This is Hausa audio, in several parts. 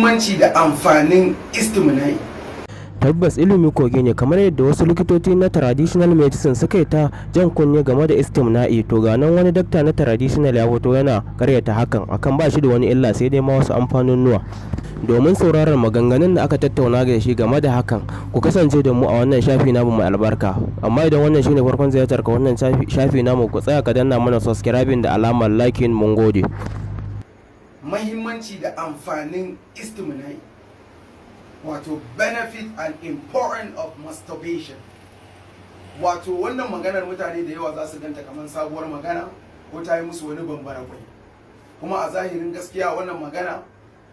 Mahimmanci da amfanin istimna'i. Tabbas, ilimi kogi ne. Kamar yadda wasu likitoci na traditional medicine suka yi ta jan kunne game da istimna'i, to ga nan wani dakta na traditional ya fito yana karyata hakan, akan ba shi da wani illa, sai dai ma wasu amfanunnuwa. Domin sauraron maganganun da aka tattauna da shi game da hakan, ku kasance da mu a wannan shafi namu mai albarka. Amma idan wannan shine farkon ziyartar ka wannan shafi namu, ku tsaya ka danna mana subscribing da alamar liking. Mun gode. Mahimmanci da amfanin istimna'i, wato benefit and importance of masturbation. Wato wannan maganar, mutane da yawa za su ganta kamar sabuwar magana ko ta yi musu wani bambara kwai. Kuma a zahirin gaskiya, wannan magana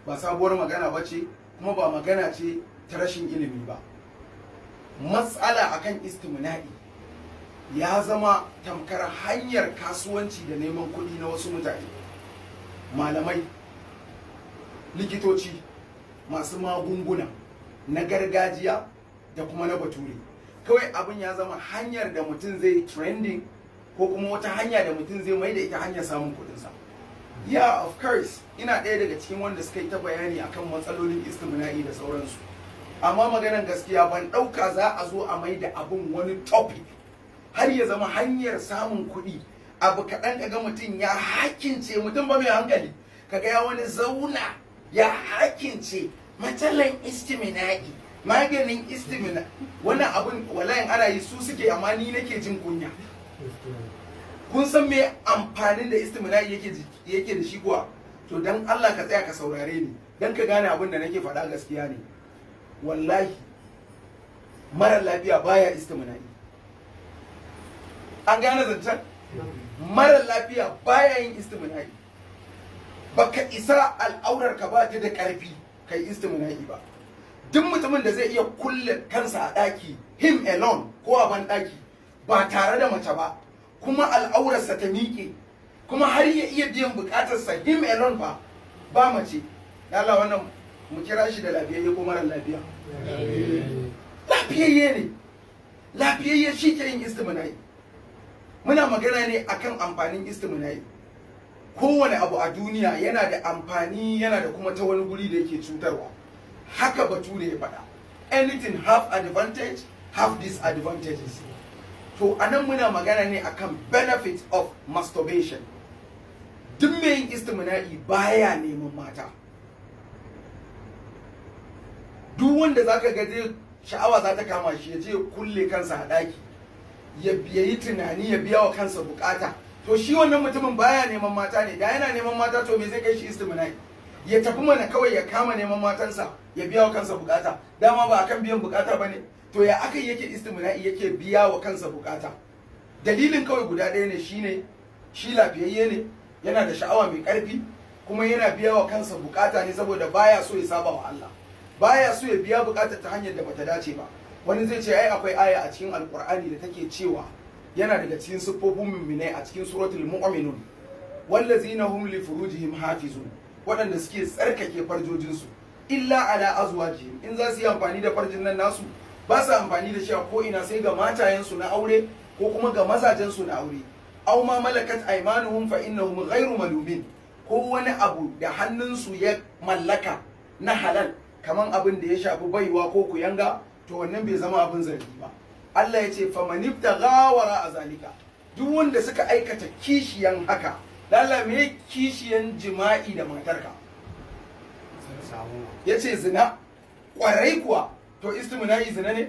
ba sabuwar magana ba ce, kuma ba magana ce ta rashin ilimi ba. Matsala akan istimna'i ya zama tamkar hanyar kasuwanci da neman kuɗi na wasu mutane, malamai, likitoci, masu magunguna na gargajiya da kuma na bature. Kawai abin ya zama hanyar da mutum zai trending, ko kuma wata hanya da mutum zai mai da ita hanyar samun kuɗinsa. Yeah, of course, ina ɗaya daga cikin wanda suka yi ta bayani akan matsalolin istimna'i da sauransu, amma maganan gaskiya, ban ɗauka za a zo a mai da abin wani topic har ya zama hanyar samun kuɗi. Abu kaɗan kaga mutum ya hakince, mutum ba mai hankali, kaga ya wani zauna ya hakince matsalan istimina'i, maganin istimina. Wannan abun wallahi ana yi, su suke, amma ni nake jin kunya. Kun san me amfanin da istimina'i yake da shi kuwa? To, dan Allah ka tsaya ka saurare ni dan ka gane abin da nake faɗa gaskiya ne. Wallahi mara lafiya baya istimina'i. An gane zancen? Mara lafiya baya yin istimina'i. Baka isa al'aurar ka ba ta da ƙarfi kai istimina'i ba. Duk mutumin da zai iya kulle kansa a ɗaki, him alone, ko a ban ɗaki ba tare da mace ba, kuma al'aurarsa ta miƙe, kuma har ya iya biyan buƙatarsa him alone ba ba mace, Allah, wannan mu kira shi da lafiyayye ko mara lafiya? Lafiyayye ne. Lafiyayye shi ke yin istimina'i. Muna magana ne akan amfanin istimina'i. Kowane abu a duniya yana da amfani, yana da kuma ta wani guri da yake cutarwa. Haka bature ya faɗa: "Anything have advantage, have disadvantages." To, anan muna magana ne akan benefit of masturbation. Duk mai yin istimina'i baya neman mata. Duk wanda zaka ga zai sha'awa za ta kama shi, ya je ya kulle kansa a ɗaki, ya yi tunani, ya biya wa kansa bukata, to shi wannan mutumin baya neman mata ne. Da yana neman mata, to me zai kai shi istimina'i? Ya tafi mana kawai ya kama neman matansa, ya biya wa kansa bukata. Dama ba akan biyan bukata bane. To, ya aka yake istimina'i yake biya wa kansa bukata? Dalilin kawai guda ɗaya ne, shine shi lafiyayye ne, yana da sha'awa mai ƙarfi, kuma yana biya wa kansa bukata ne saboda baya so ya saba wa Allah, baya so ya biya bukatar ta hanyar da bata dace ba. Wani zai ce ai akwai aya a cikin Alkur'ani da take cewa yana daga cikin siffofin mu'minai, a cikin Suratul Mu'minun: "Wallazina hum li furujihim hafizun", waɗanda suke tsarkake farjojinsu, "illa ala azwajihim". In za su yi amfani da farjin nan nasu, ba su amfani da shi a ko ina sai ga matayensu na aure ko kuma ga mazajensu na aure, "aw ma malakat aymanuhum fa innahum ghairu malumin", ko wani abu da hannunsu ya mallaka na halal, kaman abin da ya shafi baiwa ko kuyanga, to wannan bai zama abin zargi ba. Allah ya ce: "Famanibtagha wara zalika", duk wanda suka aikata kishiyan haka. Lalla, me kishiyan jima'i da matarka? Ya ce zina. Kwarai kuwa. To, istimna'i zina ne?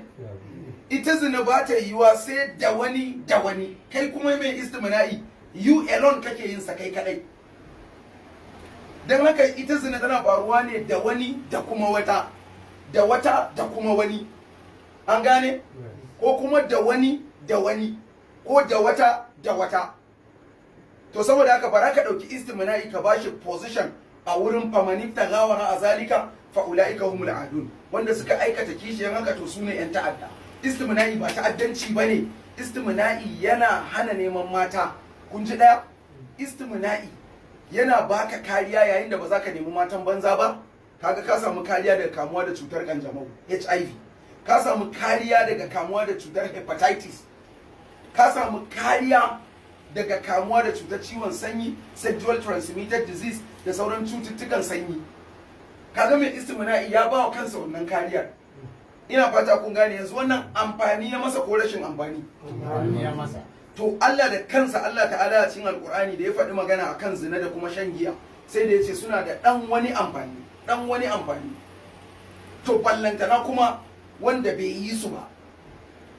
Ita zina ba ta yiwa sai da wani da wani. Kai kuma mai istimna'i, you alone kake yin sa, kai kadai. Don haka ita zina tana faruwa ne da wani da kuma wata, da wata da kuma wani. An gane? Ko kuma da wani da wani, ko da wata da wata. To, saboda haka bara ka ɗauki istimna'i ka bashi position a wurin "famanibtagha wara zalika fa ulaika humul adun". Wanda suka aikata kishiyan haka, to su ne yan ta'adda. Istimna'i ba ta'addanci bane. Istimna'i yana hana neman mata. Kun ji daya. Istimna'i yana baka kariya yayin da ba za ka nemi matan banza ba. Kaga ka samu kariya daga kamuwa da cutar kanjamau, HIV. Ka samu kariya daga kamuwa da cutar hepatitis. Ka samu kariya daga kamuwa da cutar ciwon sanyi, sexual transmitted disease, da sauran cututtukan sanyi. Kaga mai istimna'i ya ba wa kansa wannan kariyar. Ina fata kun gane. Yanzu wannan amfani ya masa ko rashin amfani? Ya masa. To, Allah da kansa, Allah Ta'ala a cikin Alkur'ani, da ya faɗi magana akan zina da kuma shan giya, sai da ya ce suna da ɗan wani amfani, ɗan wani amfani. To, ballantana kuma wanda bai yi su ba.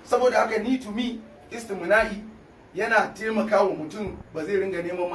Saboda haka ni, to me, istimna'i yana taimakawa mutum ba zai ringa neman